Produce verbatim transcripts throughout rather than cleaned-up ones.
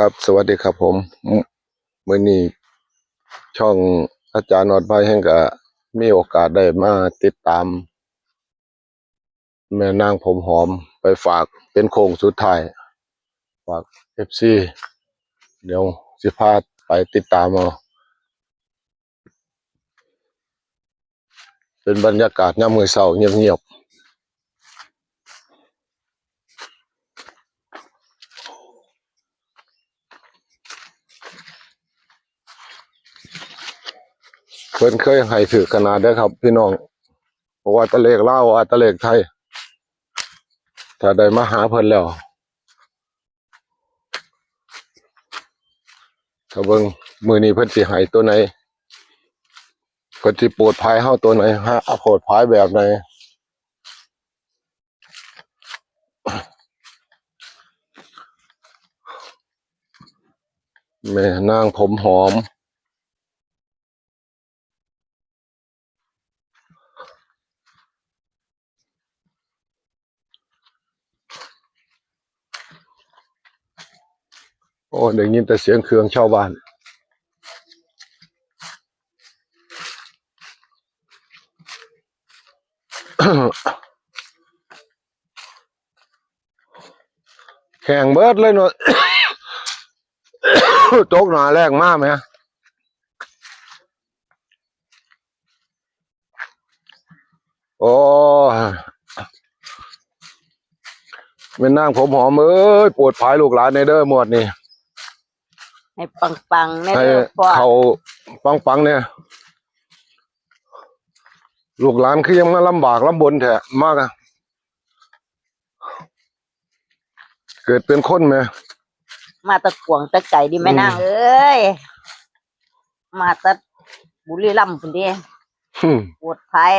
ครับ สวัสดีครับผม มื้อนี้ช่องอาจารย์ออดไพแห่งก็มีโอกาสได้มาติดตาม แม่นางผมหอมไปฝากเป็นโค้งสุดท้าย ฝาก เอฟซี เดี๋ยวสิพาไปติดตามเอา เป็นบรรยากาศยามมื้อเช้าเงียบๆ เพิ่นเคยให้ถืกขนาดเด้อครับพี่น้อง เพราะว่าตะเลขลาว ว่าตะเลขไทย ถ้าได้มาหาเพิ่นแล้ว ถ้าเบิ่งมื้อนี้เพิ่นสิให้ตัวไหน เพิ่นสิโปรดภัยเฮาตัวไหนฮะ โปรดภัยแบบไหน แม่นางผมหอม โอ้ ได้ยินแต่เสียงเครื่องชาวบ้าน แห้งเบิดเลยเนาะ ตกหน้าแล้งมาแหม โอ้ แม่นางผมหอมเอ้ย โปรดภัยลูกหลานแน่เด้องวดนี้ ให้ปังๆ แน่ ให้ เด้อพ่อ เข้าปังๆ เนี่ย ลูกหลานคือยังมาลำบากลำบนแท้ มากอะ เกิดเป็นคนแหม มาแต่กวางแต่ไกลดิแม่นาง อืม เอ้ย มาแต่บุรีรัมย์พุ้นเด้ อืม โปรดภัย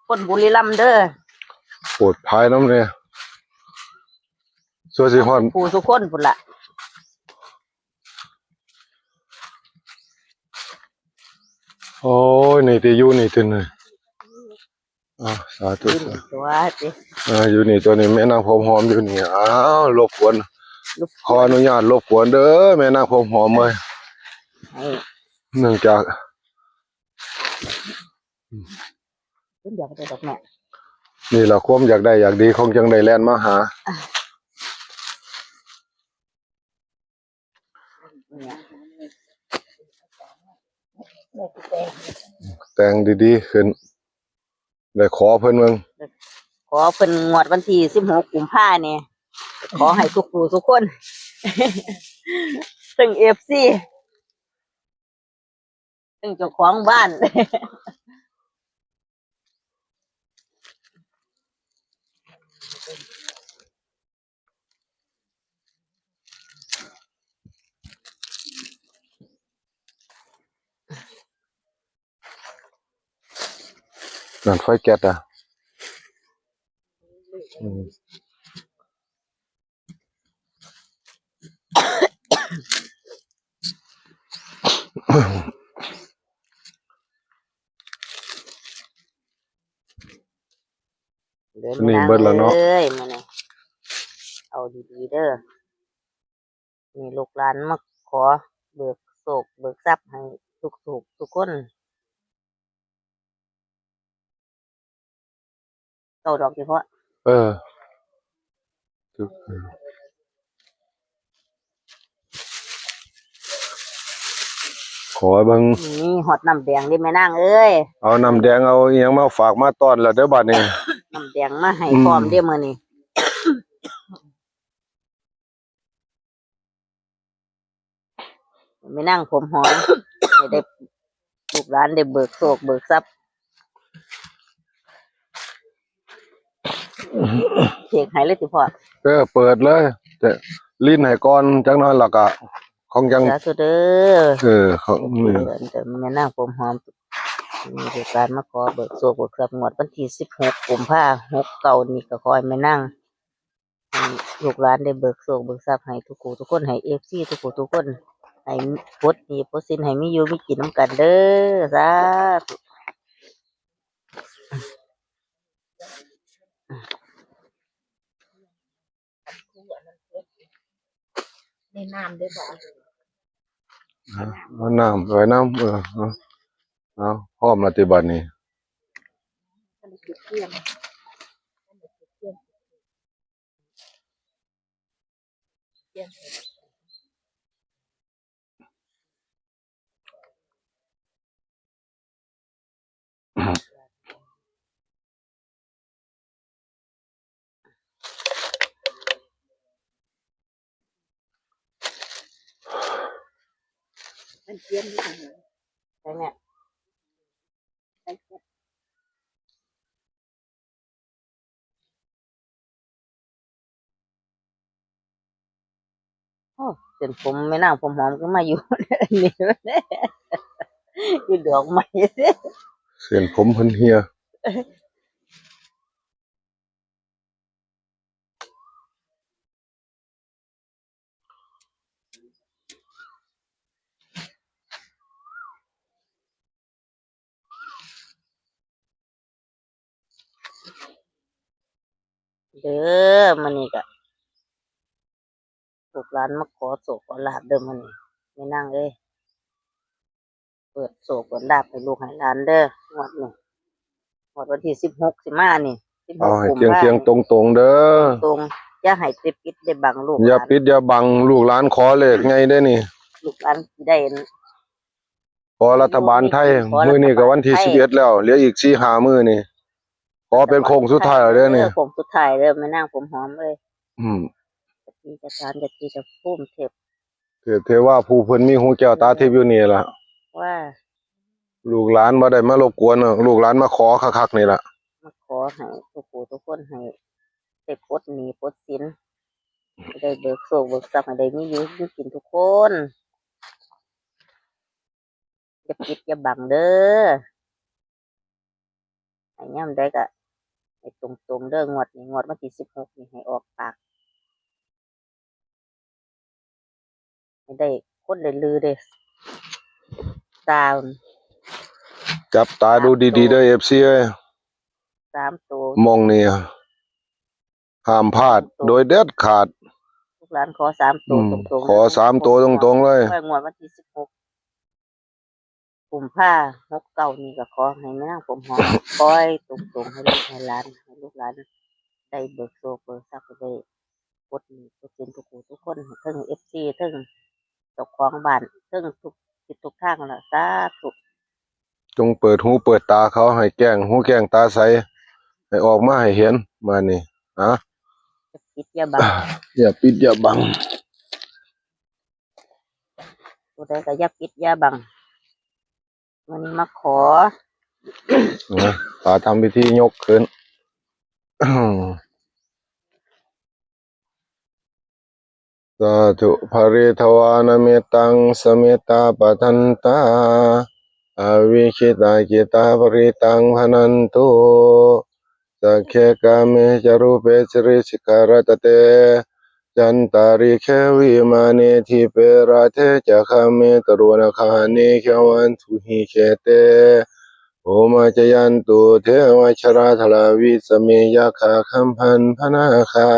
คนบุรีรัมย์เด้อ โปรดภัยนำเนี่ย ซั่วสิฮอด ผู้สุคนพุ้นละ โอ้ย นี่ติอยู่นี่ตินี่ อ่า สาธุ อยู่นี่ตัวติ อ่า อยู่นี่ตัวนี้ แม่นางผมหอมอยู่นี่ อ้าว รบกวน รบกวน ขออนุญาตรบกวนเด้อ แม่นางผมหอมเอ้ย ให้ เนื่องจาก เพิ่นอยากได้ดอกแม่ นี่ล่ะความอยากได้อยากดี ของจังได้แล่นมาหา แต่งดีๆ ขึ้น ได้ขอเพิ่นเบิ่ง ขอเพิ่นงวดวันที่สิบหกกุมภานี่ ขอให้ทุกผู้ทุกคน ทั้ง เอฟซี ทั้งเจ้าของบ้าน นั่นไฟแก๊สอ่ะ อืม เด้อ นี่ แม่นาง เบิดแล้วเนาะ เอ้ย มื้อนี้ เอาดีๆ เด้อ นี่ลูกหลานมาขอเบิกโชคเบิกทรัพย์ให้ทุกๆ ทุกคน เก้าดอกเฉพาะ เออ ขอเบิ่ง นี่ฮอดน้ำแดงเด้แม่นางเอ้ย เอาน้ำแดงเอาอิหยังมาฝากมาต้อนแล้วเด้อบัดนี้ น้ำแดงมาให้ อืม พร้อมเด้มื้อนี้ แม่นางผมหอม ให้ได้ ลูกหลานได้เบิกโชคเบิกทรัพย์ เค้กให้เลยติพ่อ เออ เปิดเลย จะลิ้นให้ก่อนจักหน่อยแล้วก็ของจัง สาธุเด้อ เออ ของ เออ แต่แม่นางผมหอม มีโอกาสมาขอเบิกโชคเบิกทรัพย์งวดวันที่สิบหกกุมภาหกเก้านี่ ก็ขอให้แม่นาง ให้ลูกหลานได้เบิกโชคเบิกทรัพย์ให้ทุกผู้ทุกคน ให้ เอฟซี ทุกผู้ทุกคน ให้ปลดหนี้ปลดสิน ให้มีอยู่มีกินนำกันเด้อ สาธุ ให้น้ำได้บ่ เอาน้ำไว้น้ำ เออ เอา เอา พร้อมแล้วติบัดนี้ ท่านได้จุดเทียน ท่านได้จุดเทียน เทียน มันเทียนอยู่ตรงไหน ไปแม่ ไป โอ้ เส้นผมแม่นางผมหอมก็มาอยู่ นี่ อยู่ดอกไม้ เส้นผมเพิ่นเหี่ย เด้อ มื้อนี้ก็ ลูกหลานมาขอโชคขอลาภเด้อมื้อนี้ แม่นางเอ้ย เปิดโชคเปิดลาภให้ลูกให้หลานเด้อ งวดนี้ งวดวันที่สิบหกสิมานี่ สิบหก เอาให้ กุมภา เที่ยงๆ ตรงๆ เด้อ ตรงๆ อย่าให้ได้ปิดได้บังลูกหลาน อย่าปิดอย่าบัง ลูกหลานขอเลขไงเด้อนี่ ลูกหลานสิได้ ขอรัฐบาลไทย ขอรัฐบาลไทย มื้อนี้ก็วันที่สิบเอ็ดแล้ว เหลืออีกสี่ห้ามื้อนี่ ขอเป็นโค้งสุดท้ายแล้วเด้อนี่ เออ โค้งสุดท้ายเด้อ แม่นางผมหอมเอ้ย อืม เจ้าที่เจ้าทาน เจ้าที่เจ้าภูมิเทพ เทพเทวาผู้เพิ่นมีหูแก้วตาทิพย์อยู่นี่ล่ะ ว่า ลูกหลานบ่ได้มารบกวนเนาะ ลูกหลานมาขอคักๆ นี่ล่ะ มาขอให้ทุกผู้ทุกคนให้ได้ปลดหนี้ปลดสิน ให้ได้เบิกโชคเบิกทรัพย์ ให้ได้มีอยู่มีกินทุกคน อย่าปิดอย่าบังเด้อ ให้ยามใดก็ให้ตรงๆ เด้อ งวดนี้ งวดวันที่สิบหกนี่ให้ออกปาก ให้ได้คนได้ลือเด้อ ตา จับตาดูดีๆ เด้อ เอฟซี เอ้ย สามตัว หม่องนี่ ห้ามพลาดโดยเด็ดขาด ลูกหลานขอสามตัว อืม ตรงๆ ขอสามตัวตรงๆ เลย งวดวันที่สิบหก กุมภา หกเก้า นี่ก็ขอให้แม่นางผมหอม ปล่อยตรงๆ ให้ลูกให้หลาน ให้ลูกหลาน ได้เบิกโชคเบิกทรัพย์ ได้ปลดหนี้ปลดสินทุกผู้ทุกคน เทิงเอฟซี เทิงเจ้าของบ้าน เทิงทุกทิศทุกทางล่ะ สาธุ จงเปิดหูเปิดตาเขา ให้แจ้งหูแจ้งตาใส ให้ออกมาให้เห็น มานี่ ฮะ อย่าปิดอย่าบัง อย่าปิดอย่าบัง ผู้ใดก็อย่าปิดอย่าบัง มื้อนี้มาขอ นะ ตาทำพิธียกขึ้น สาธุ ปะริทวานะเมตตัง สะเมตตาปะทันตา อวิคขิตาจิตตา ปะริตังพะนันตุ สักเข กาเม จะรูปเป สะริสสิขะรัตตะเต จันตาริเค วิมาเน ทิเป ราเท จะคาเม ตะโรนะคาหะเน เขวันตุหิ เขเต โอมา จะยันตุ เทวะชะลาธะลา วิสะเม ยักขา คัมภัณฑนาคา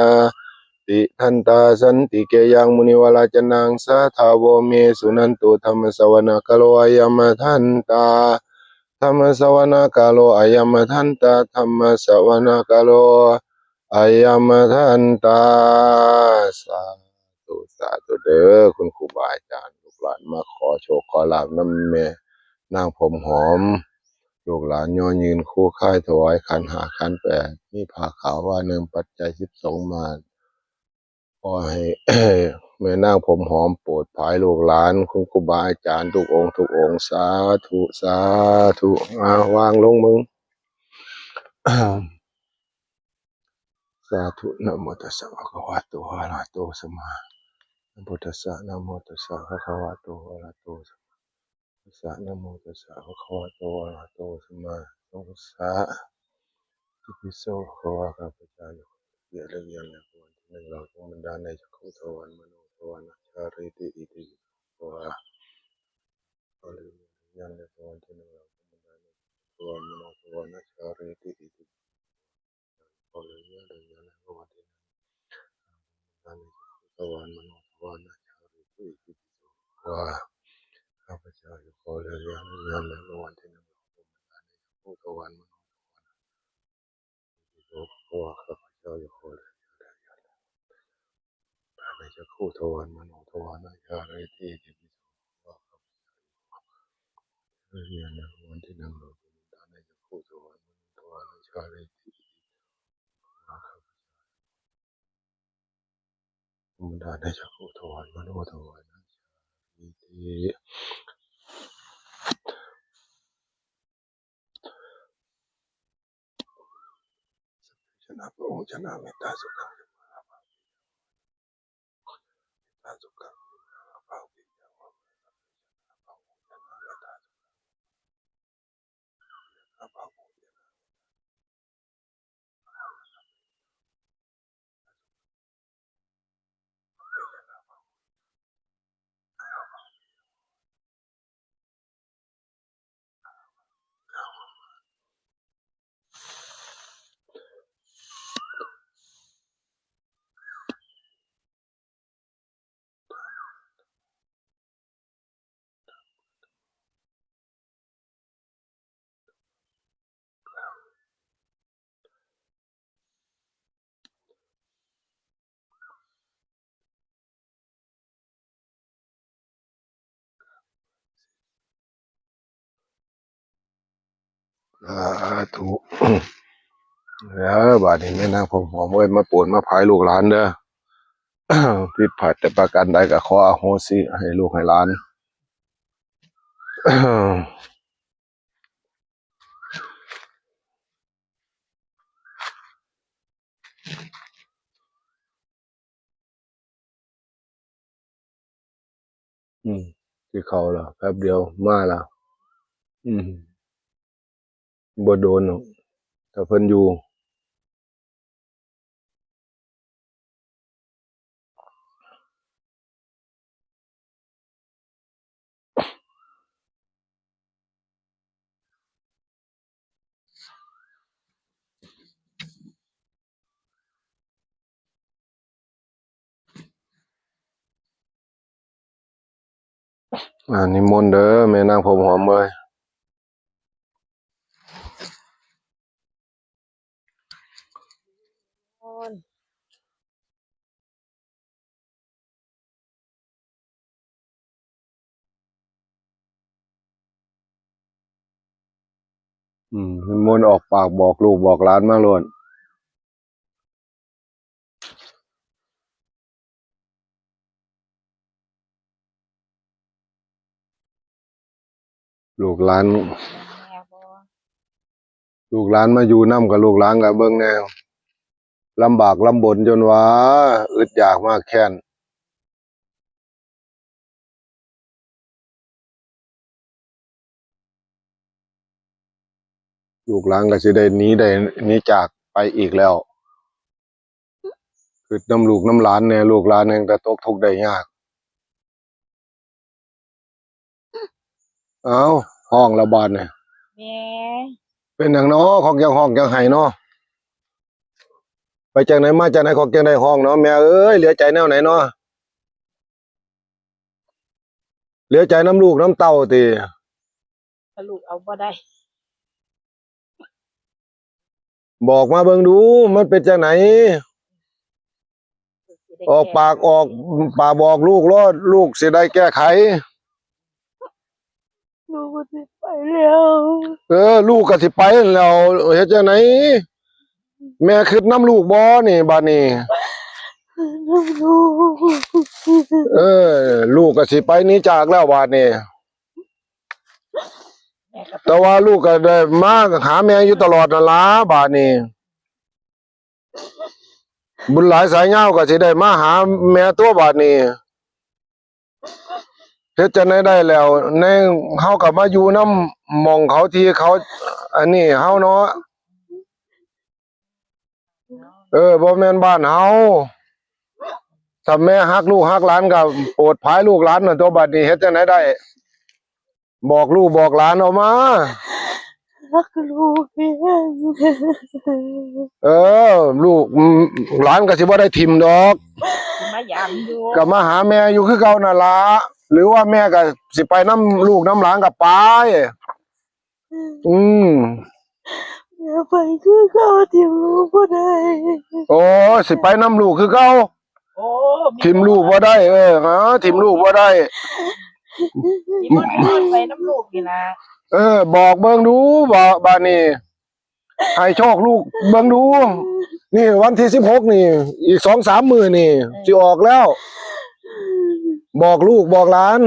ติทันตา สันติเกยัง มุนิวาราจะนัง สาธาโว เม สุนันตุ ธัมมะสะวะนะกาโล อะยัมมะทันตา ธัมมะสะวะนะกาโล อะยัมมะทันตา ธัมมะสะวะนะกาโล อะยัมมะทันตา สาธุ สาธุเด้อ คุณครูบาอาจารย์ ลูกหลานมาขอโชคขอลาภนำแม่นางผมหอม ลูกหลานย่อยืนคู่ค่ายถวายขันห้าขันแปด มีผ้าขาวว่าหนึ่ง ปัจจัยสิบสองมา ขอให้ แม่นางผมหอมโปรดผายลูกหลาน คุณครูบาอาจารย์ทุกองค์ทุกองค์ สาธุ สาธุ อ่าวางลงมึง สาธุ นะโมตัสสะ ภะคะวะโต อะระหะโต สัมมาสัมพุทธัสสะ นะโมตัสสะ ภะคะวะโต อะระหะโต สัมมาสัมพุทธัสสะ นะโมตัสสะ ภะคะวะโต อะระหะโต สัมมาสัมพุทธัสสะ อิติปิโส ภะคะวะ ข้าพเจ้า เกียรติและเกียรติในวันที่หนึ่ง เราจงบันดาลในจักขุทวาร มโนทวาร นาชาริติ อิติปิโส ภะคะวะ ขอเรียนในวันที่หนึ่ง เราจงบันดาลในจักขุทวาร มโนทวาร นาชาริติ อิติปิโส ขอเรียนในวันที่หนึ่ง บันดาลในจักขุทวาร มโนทวาร นาชาริ ว่าข้าพเจ้าจะขอเรียนเรียนเรียนรางวัลที่หนึ่งของบรรดาในจักขุทวารมโนทวาร เพราะว่าข้าพเจ้าจะขอเรียนเรียนเรียนในจักขุทวารมโนทวารวิชาอะไรที่ที่พิศวงว่าข้าพเจ้าจะขอเรียนเรียนรางวัลที่หนึ่งของบรรดาในจักขุทวารมโนทวารวิชาอะไรที่พิศวงว่าข้าพเจ้า บรรดาในจักขุทวารมโนทวารที่ชนะพระองค์ชนะเมตตาสุขังเมตตาสุขัง สาธุ แล้วบาดนี้แม่นางผมหอมเอ้ย มาโปรดมาพายลูกหลานเด้อ ผิดพลาดแต่ประการใดก็ขออโหสิให้ลูกให้หลาน อืม ที่เขาล่ะ แป๊บเดียวมาละ อืม บ่โดนหรอก ถ้าเพิ่นอยู่ อ่า นิมนต์เด้อ แม่นางผมหอมเอ้ย อืม นิมนต์ออกปากบอกลูกบอกหลานมาโลด ลูกหลาน แม่บ่ ลูกหลานมาอยู่นำกับลูกหลานกับเบิ่งแหน่ ลำบากลำบนจนว่าอึดอยากมากแค้น ลูกหลานก็สิได้หนีได้หนีจากไปอีกแล้ว คิดนำลูกนำหลานแหน่ ลูกหลานแฮ่งแต่ตกทุกข์ได้ยาก เอ้า ฮ้องละบาดนี่ แม่ เป็นหยังน้อ ของจังฮ้องจังไห้น้อ ไปจากไหนมาจากไหนของจังได้ฮ้องน้อ แม่เอ้ย เหลือใจแนวไหนน้อ เหลือใจนำลูกนำเต้าติ ลูกเอาบ่ได้ บอกมาเบิ่งดู มันเป็นจังไหน ออกปากออกปากบอกลูกโลด ลูกสิได้แก้ไข ลูกก็สิไปแล้ว เออ ลูกก็สิไปแล้ว เฮ็ดจังได๋ แม่คิดนำลูกบ่นี่ บัดนี้ ลูก เออ ลูกก็สิไปหนีจากแล้วบัดนี้ แต่ว่าลูกก็ได้มาหาแม่อยู่ตลอดนั่นล่ะ บัดนี้ บุญหลายสายยาวก็สิได้มาหาแม่ตั๊วบัดนี้ เฮ็ดจั่งใดได้แล้ว ใน เฮาก็มาอยู่นำหม่องเขาที่เขา อันนี้เฮาเนาะ เออ บ่แม่นบ้านเฮา ถ้าแม่ฮักลูกฮักหลานก็โปรดผายลูกหลานนั่นตั๊วบัดนี้ เฮ็ดจั่งใดได้ บอกลูกบอกหลานออกมา ฮักลูกแฮง เออ ลูก อืม หลานก็สิบ่ได้ถิ่มดอก มายามอยู่ ก็มาหาแม่อยู่คือเก่านั่นล่ะ หรือว่าแม่ก็สิไปนำลูกนำหลานก็ไป อืม แม่ไปคือเก่า ถิ่มลูกบ่ได้ โอ้ สิไปนำลูกคือเก่า โอ้ ถิ่มลูกบ่ได้ เออ หา ถิ่มลูกบ่ได้ สิบ่นอนไปนำลูกนี่ล่ะ เออ บอกเบิ่งดู บา- บาดนี้ ให้โชคลูกเบิ่งดู นี่วันที่สิบหกนี่ อีกสองสามมื้อนี่ สิออกแล้ว บอกลูกบอกหลาน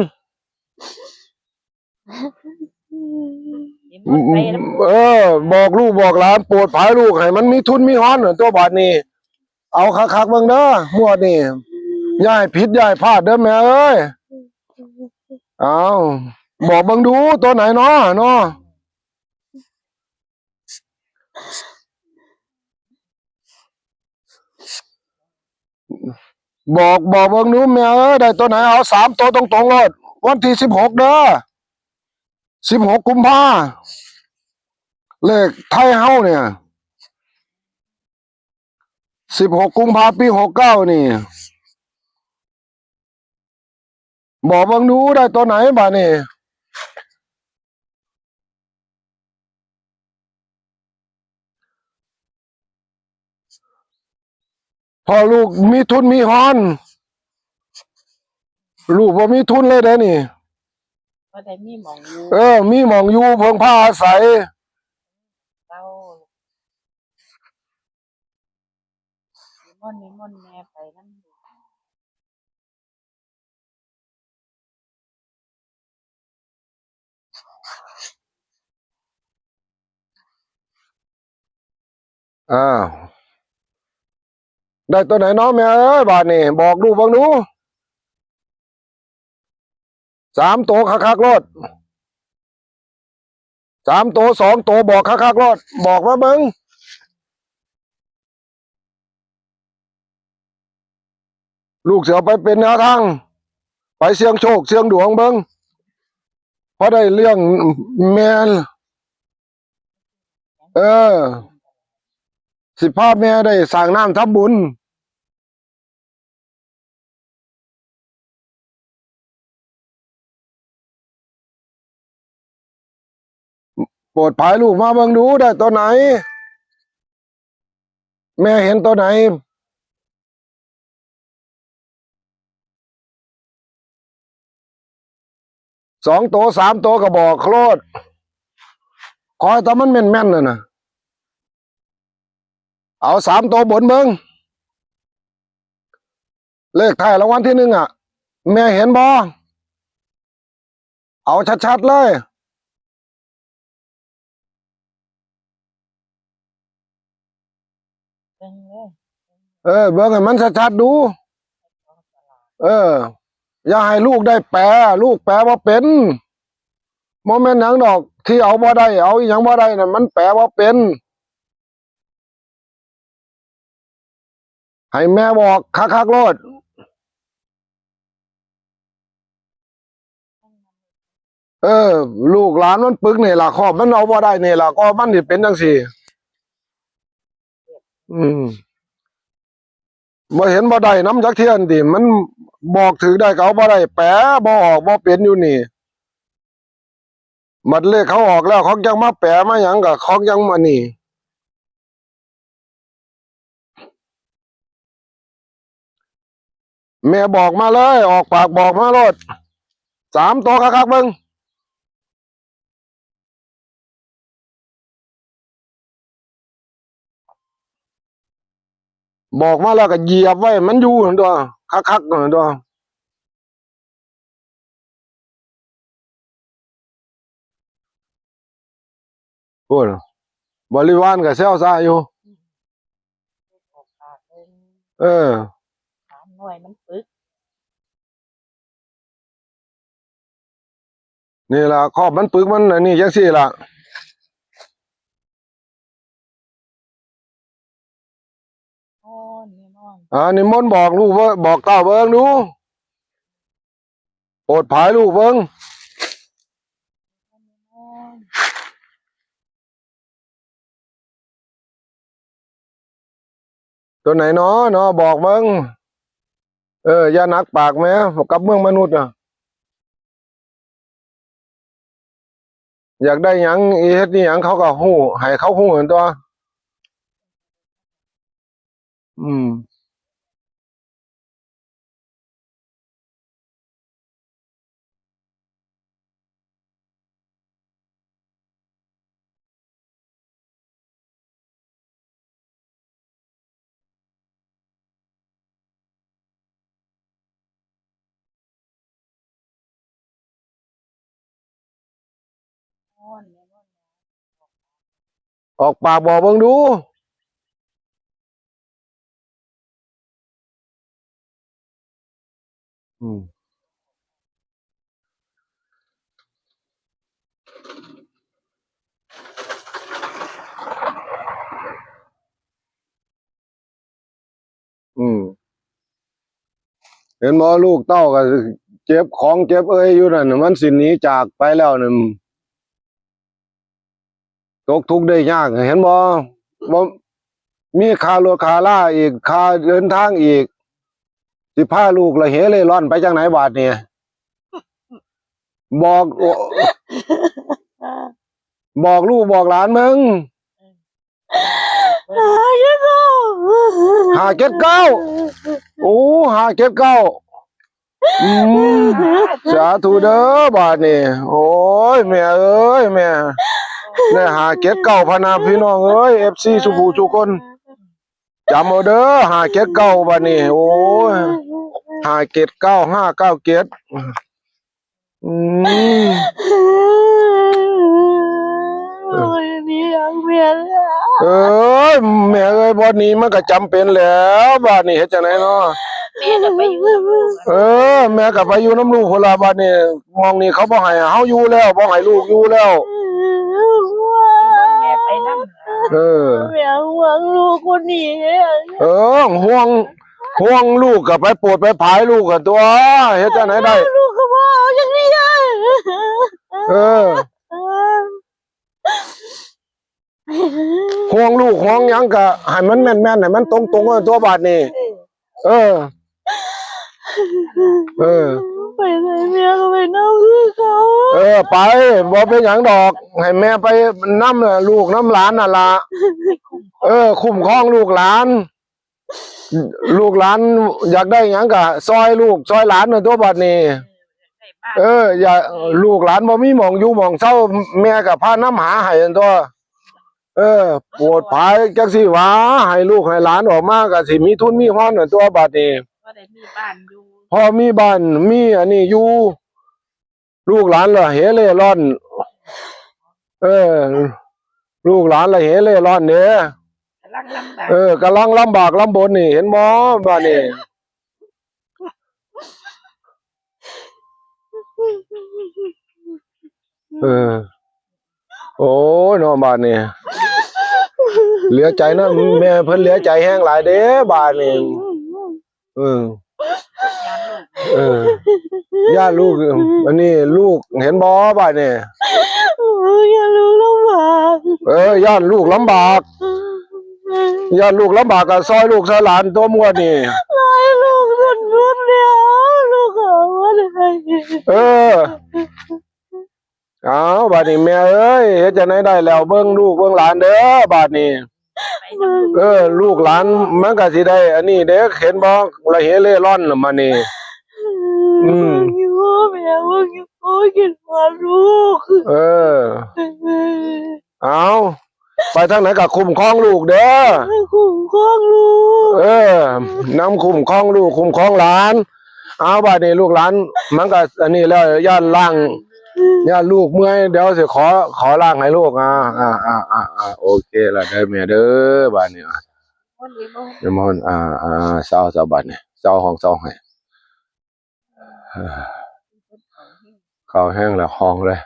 เห็นบ่ไปนำ เออ บอกลูกบอกหลาน โปรดภัยลูก ให้มันมีทุนมีฮอนตัวบาดนี้ เอาคักๆเบิ่งเด้องวดนี้ อย่าให้ผิดอย่าให้พลาดเด้อแม่เอ้ย เอา บอกเบิ่งดูตัวไหนเนาะ เนาะ บอก บอกเบิ่งดูแม่เอ้ย ได้ตัวไหน เอาสามตัวตรงๆโลด วันที่สิบหกเด้อ สิบหกกุมภา เลขไทยเฮาเนี่ย สิบหกกุมภาปีหกเก้านี่ บอกเบิ่งดูได้ตัวไหนบาดนี้ พอลูกมีทุนมีฮอน ลูกบ่มีทุนเลยเด้นี่ บ่ได้มีหม่องอยู่ เออ มีหม่องอยู่เพิ่งพาอาศัย เจ้า นิมนต์ นิมนต์แม่ไปนำ อ้าว ได้ตัวไหนเนาะแม่เอ้ย บาดนี้ บอกลูกเบิ่งดู สามตัวคักๆโลด สามตัว สองตัว บอกคักๆโลด บอกมาเบิ่ง ลูกสิเอาไปเป็นแนวทาง ไปเสี่ยงโชคเสี่ยงดวงเบิ่ง พอได้เลี้ยงแม่ เออ สิพาแม่ได้สร้างน้ำทำบุญ โปรดภัยลูกมาเบิ่งดูได้ตัวไหน แม่เห็นตัวไหน สองตัว สามตัวก็บอกโลด ขอให้แต่มันแม่นๆน่ะนะ เอาสามตัวบนเบิ่ง เลขท้ายรางวัลที่หนึ่งอะ แม่เห็นบ่ เอาชัดๆเลย เบิ่งเลย เออ เบิ่งให้มันชัดๆดู เออ อย่าให้ลูกได้แปล ลูกแปลบ่เป็น บ่แม่นหยังดอก ที่เอาบ่ได้ เอาอีหยังบ่ได้น่ะ มันแปลบ่เป็น ให้แม่บอกคักๆโลด เออ ลูกหลานมันปึกนี่ล่ะ ครอบมันเอาบ่ได้นี่ล่ะ ก็มันสิเป็นจั่งซี้ อืม บ่เห็นบ่ได้นำจักเทื่อติ มันบอกถืกได้ก็เอาบ่ได้ แปลบ่ออกบ่เป็นอยู่นี่ บัดเลขเขาออกแล้ว เขาจั่งมาแปลมาหยังก็เขาจั่งมานี่ แม่บอกมาเลย ออกปากบอกมาโลด สามตัวคักๆเบิ่ง บอกมาแล้วก็เหยียบไว้ มันอยู่หั่นตั๊ว คักๆหั่นตั๊ว โอ้ย บริวารก็แซวซ่าอยู่ ออกปากเบิ่ง เออ สามหน่วยมันปึก นี่ล่ะ ครอบมันปึกมันอันนี้จั่งซี้ล่ะ อ๋อ นี่นอน อ่า นิมนต์บอกลูกเบิ่ง บอกเต้าเบิ่งดู โปรดภัยลูกเบิ่ง ตัวไหนน้อ น้อ บอกเบิ่ง เออ อย่าหนักปากแหม กับเมืองมนุษย์น่ะ อยากได้หยัง เฮ็ดอิหยัง เขาก็ฮู้ ให้เขาฮู้หั่นตั่ว อืม ออกปากบอกเบิ่งดู อืม อืม เห็นบ่ ลูกเต้าก็เก็บของเก็บเอยอยู่นั่นน่ะ มันสิหนีจากไปแล้วนั่น ตกทุกข์ได้ยาก เห็นบ่ บ่มีค่ารถค่าลาอีก ค่าเดินทางอีก สิพาลูกละเหเร่ร่อนไปจังไหนบาดนี้ บอก บอกลูกบอกหลานมึง ห้าเจ็ดเก้า ห้าเจ็ดเก้า โอ้ ห้าเจ็ดเก้า อืม สาธุเด้อบาดนี้ โอ้ย แม่เอ้ย แม่ ได้ห้าเจ็ดเก้าพะนะ พี่น้องเอ้ย เอฟซี สู่ผู้สู่คน จำเอาเด้อ ห้าเจ็ดเก้า บาดนี้ โอ้ย ห้าเจ็ดเก้า ห้าเก้าเจ็ด อืม โอ้ย นี่ยังเวียนเลยอะ เอ้ย แม่เอ้ย บ่หนีมันก็จำเป็นแล้ว บาดนี้เฮ็ดจังได๋เนาะ แม่ก็ไปอยู่นำลูก เออ แม่ก็ไปอยู่นำลูกพุ้นล่ะ บาดนี้ หม่องนี้เขาบ่ให้เฮาอยู่แล้ว บ่ให้ลูกอยู่แล้ว แม่ไปนำ เออ แม่ห่วงลูกคนนี้ เออ ห่วง ห่วงลูกก็ไปโปรดไปผายลูกกันตัว เฮ็ดจังได๋ได้ ลูกก็บ่เอาจังนี้ เออ ห่วงลูกห่วงหยังก็ให้มันแม่นๆ ให้มันตรงๆ เอาตัวบาดนี้ เออ เออ ไปไหนเมียก็ไปนำคือเขา เออ ไป บ่เป็นหยังดอก ให้แม่ไปนำน่ะ ลูกนำหลานนั่นล่ะ เออ คุ้มครองลูกหลาน ลูกหลานอยากได้หยังก็ซ่อยลูกซ่อยหลานนั่นตัวบาดนี้ เออ อย่า ลูกหลานบ่มีหม่องอยู่หม่องเซา แม่ก็พานำหาให้นั่นตัว เออ โปรดผายจักสิว่า ให้ลูกให้หลานออกมาก็สิมีทุนมีฮอนนั่นตัวบาดนี้ พอได้มีบ้านอยู่ พอมีบ้านมีอันนี้อยู่ ลูกหลานละเหเร่ร่อน เออ ลูกหลานละเหเร่ร่อนเด้ กำลังลำบาก เออ กำลังลำบากลำบนนี่ เห็นบ่ บาดนี้ เออ โอ้ย เนาะ บาดนี้ เหลือใจนะ แม่เพิ่นเหลือใจแฮงหลายเด้ บาดนี้ เออ เออ ย่านลูก อันนี้ลูกเห็นบ่ บาดนี้ ย่านลูกลำบาก เออ ย่านลูกลำบาก ย่านลูกลำบากก็ซ่อยลูกซ่อยหลานตัวงวดนี่ ซ่อยลูกสุดๆ แล้ว ลูกเอาบ่ได้ เออ เอา บาดนี้แม่เอ้ย เฮ็ดจังได๋ได้แล้ว เบิ่งลูกเบิ่งหลานเด้อ บาดนี้ เออ ลูกหลานมันก็สิได้อันนี้เด้ เห็นบ่ ละเหเร่ร่อนละมานี่ อืม อยู่แม่ ว่าอยู่ โอ้ย คิดฮอดลูก เออ เอา ไปทางไหนก็คุ้มครองลูกเด้อ คุ้มครองลูก เออ นำคุ้มครองลูก คุ้มครองหลาน เอา บาดนี้ลูกหลาน มันก็อันนี้แล้ว ย่านล้าง ย่านลูกเมื่อย เดี๋ยวสิขอ ขอล้างให้ลูก อ่า อ่า อ่า อ่า อ่า โอเคละเด้อแม่เด้อ บาดนี้ อ่ะ เดี๋ยวมา อ่า อ่า เซา เซา บาดนี้ เซาห้อง เซาให้ เออ เข้าแฮงแล้ว ห้องเลย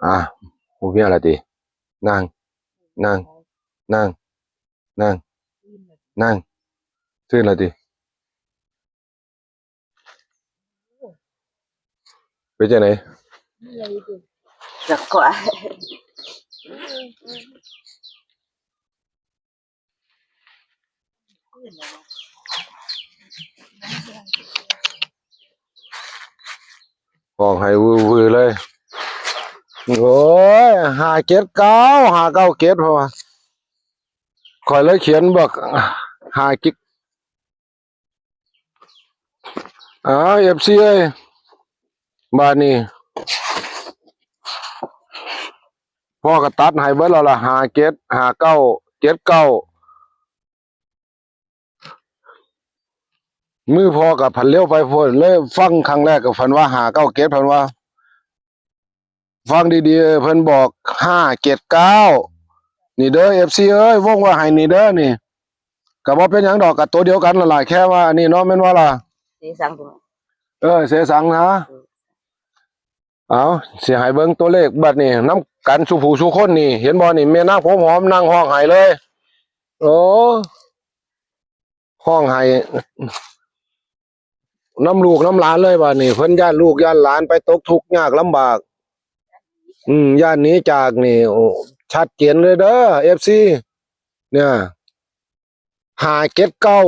อ่ะ ฮู้เมียละติ นั่ง นั่ง นั่ง นั่ง นั่ง ตื่นละติ เป็นจังได๋ แล้วก็ ห้องให้วือๆเลย โอ้ย ห้าเจ็ดเก้า ห้าเก้าเจ็ด เพราะว่า ข้อยเลยเขียนบอก ห้าเจ็ด อ้าว เอฟซี เอ้ย บาดนี้ พ่อก็ตัดให้เบิดแล้วล่ะ ห้าเจ็ด ห้าเก้า เจ็ดเก้า มือพ่อก็ผันเร็วไปโพด เลยฟังครั้งแรกก็ฝันว่า ห้าเก้าเจ็ด เพิ่นว่า ฟังดีๆ เพิ่นบอก ห้าเจ็ดเก้า นี่เด้อ เอฟซี เอ้ย วงไว้ให้นี่เด้อนี่ ก็บ่เป็นหยังดอก ก็ตัวเดียวกันนั่นล่ะ แค่ว่าอันนี้เนาะ แม่นบ่ล่ะ สีสัง เออ เสสังนะ เอา สิให้เบิ่งตัวเลขบัดนี้ นำกันสู่ผู้สู่คนนี่ เห็นบ่นี่ แม่นางผมหอมนั่งฮ้องไห้เลย โอ้ ฮ้องไห้ นำลูกนำหลานเลยบัดนี้ เพิ่นย้านลูกย้านหลานไปตกทุกข์ยากลำบาก อืม ย้านหนีจากนี่ โอ้ ชัดเจนเลยเด้อ เอฟซี เนี่ย ห้าเจ็ดเก้า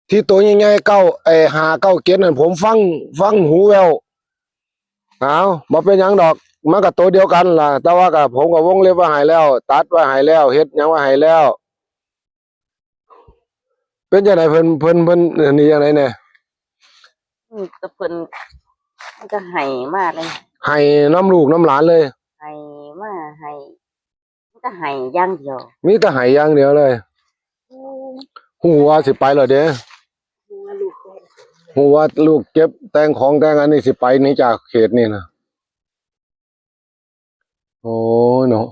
ที่ตัวใหญ่ๆ เก้า ไอ้ ห้าเก้าเจ็ด นั่น ผมฟัง ฟังหูแว่ว เอา บ่เป็นหยังดอก มันก็ตัวเดียวกันล่ะ แต่ว่าก็ ผมก็วงเล็บไว้ให้แล้ว ตัดไว้ให้แล้ว เฮ็ดหยังไว้ให้แล้ว เป็นจังได๋เพิ่น เพิ่น เพิ่น อันนี้จังได๋แน่ อืม ก็เพิ่น มันก็ไห้มาเลย ไห้นำลูกนำหลานเลย ไห้มา ไห้ มันก็ไห้อย่างเดียว มีแต่ไห้อย่างเดียวเลย อืม ฮู้ว่าสิไปแล้วเด้ ฮู้ว่าลูกเจ็บ ฮู้ว่าลูกเจ็บ แต่งของแต่งอันนี้สิไปหนีจากเขตนี่นะ โอ้ยเนาะ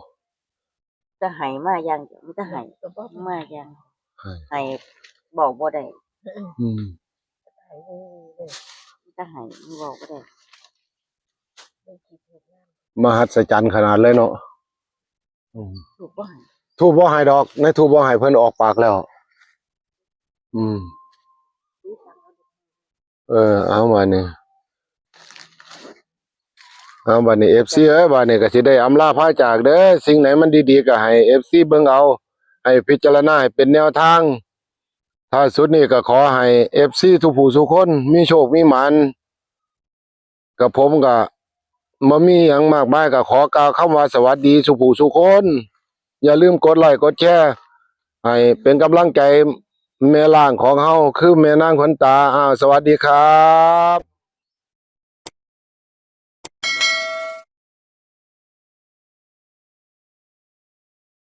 จะไห้มาอย่างเดียว มันจะไห้ ก็บอก มาอย่าง ไห้ ไห้ บอกบ่ได้ อืม มันจะไห้ มันบอกบ่ได้ มหัศจรรย์ขนาดเลยเนาะ อืม ธูปบ่ไห้ ธูปบ่ไห้ดอก ในธูปบ่ไห้ เพิ่นออกปากแล้ว อืม เออ เอาบัดนี้ เอาบัดนี้ เอฟซี เอ้ย บัดนี้ก็สิได้อำลาพาจากเด้อ สิ่งไหนมันดีๆ ก็ให้ เอฟซี เบิ่งเอา ให้พิจารณาให้เป็นแนวทาง ท้ายสุดนี้ก็ขอให้ เอฟซี ทุกผู้ทุกคน มีโชคมีหมาน กับผมก็บ่มีหยังมากมาย ก็ขอกล่าวคำว่าสวัสดีสู่ผู้สู่คน อย่าลืมกดไลค์กดแชร์ ให้เป็นกำลังใจแม่ล่างของเฮา คือแม่นางขวัญตา อ้าว สวัสดีครับ